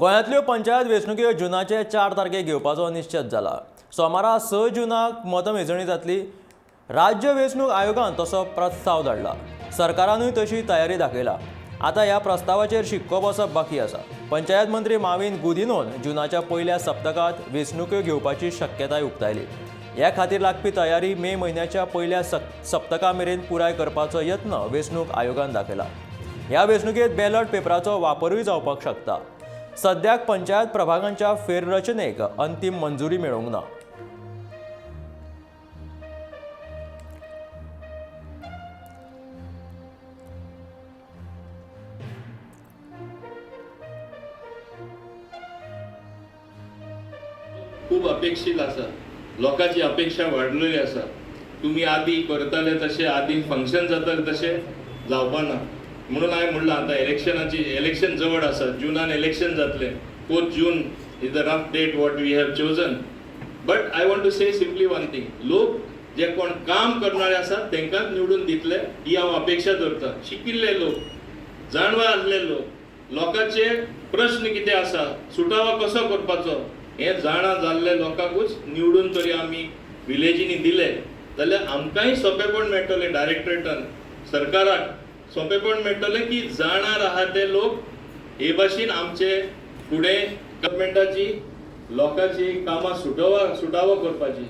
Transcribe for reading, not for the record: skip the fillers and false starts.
गोंयांतल्यो पंचायत वेंचणुक्यो जुनाचे 4 तारखेक घेवपाचो निश्चेव जाला. सोमारा 6 जुनाक मतमेजणी जातली. राज्य वेंचणूक आयोगान तसो प्रस्ताव धाडला. सरकारानूय तशी तयारी दाखयला. आतां ह्या प्रस्तावाचेर शिक्को बसप बाकी आसा. पंचायत मंत्री माविन गुदिनोन जुनाच्या पयल्या सप्तकांत वेंचणुक्यो घेवपाची शक्यताय उक्तायली. ह्या खातीर लागपी तयारी मे म्हयन्याच्या पयल्या सप्तका मेरेन पुराय करपाचो यत्न वेंचणूक आयोगान दाखयला. ह्या वेंचणुकेंत बॅलट पेपराचो वापरूय जावपाक शकता. सद्याक पंचायत प्रभागांच्या फेररचनेक अंतीम मंजुरी मेळूंक ना. खूब अपेक्षीत आसा, लोकांची अपेक्षा वाडलेली आसा. तुमी आदी करताले तशें, आदी फंक्शन जातालें तशें जावपा ना. म्हणून हांवें म्हणलां आतां इलेक्शन जवळ आसा. जुनान इलेक्शन जातलें. 4 June is the rough date what we have chosen. But I want to say simply one thing, लोक जे कोण काम करणारे आसा तांकांच निवडून दितले ही हांव अपेक्षा दवरता. शिकिल्ले लोक, जाणवा आसले लोक, लोकांचे प्रश्न कितें आसा, सुटावो कसो करपाचो हें जाणा जाल्ले लोकांकूच निवडून तरी आमी विलेजींनी दिले जाल्यार आमकांय सोंपेपण मेळटलें. डायरेक्टरेटान सरकाराक सोंपेपण मेळटलें की जाणार आहा ते लोक हे भाशेन आमचे फुडें गव्हर्मेंटाची लोकांची कामां सुटावो करपाची.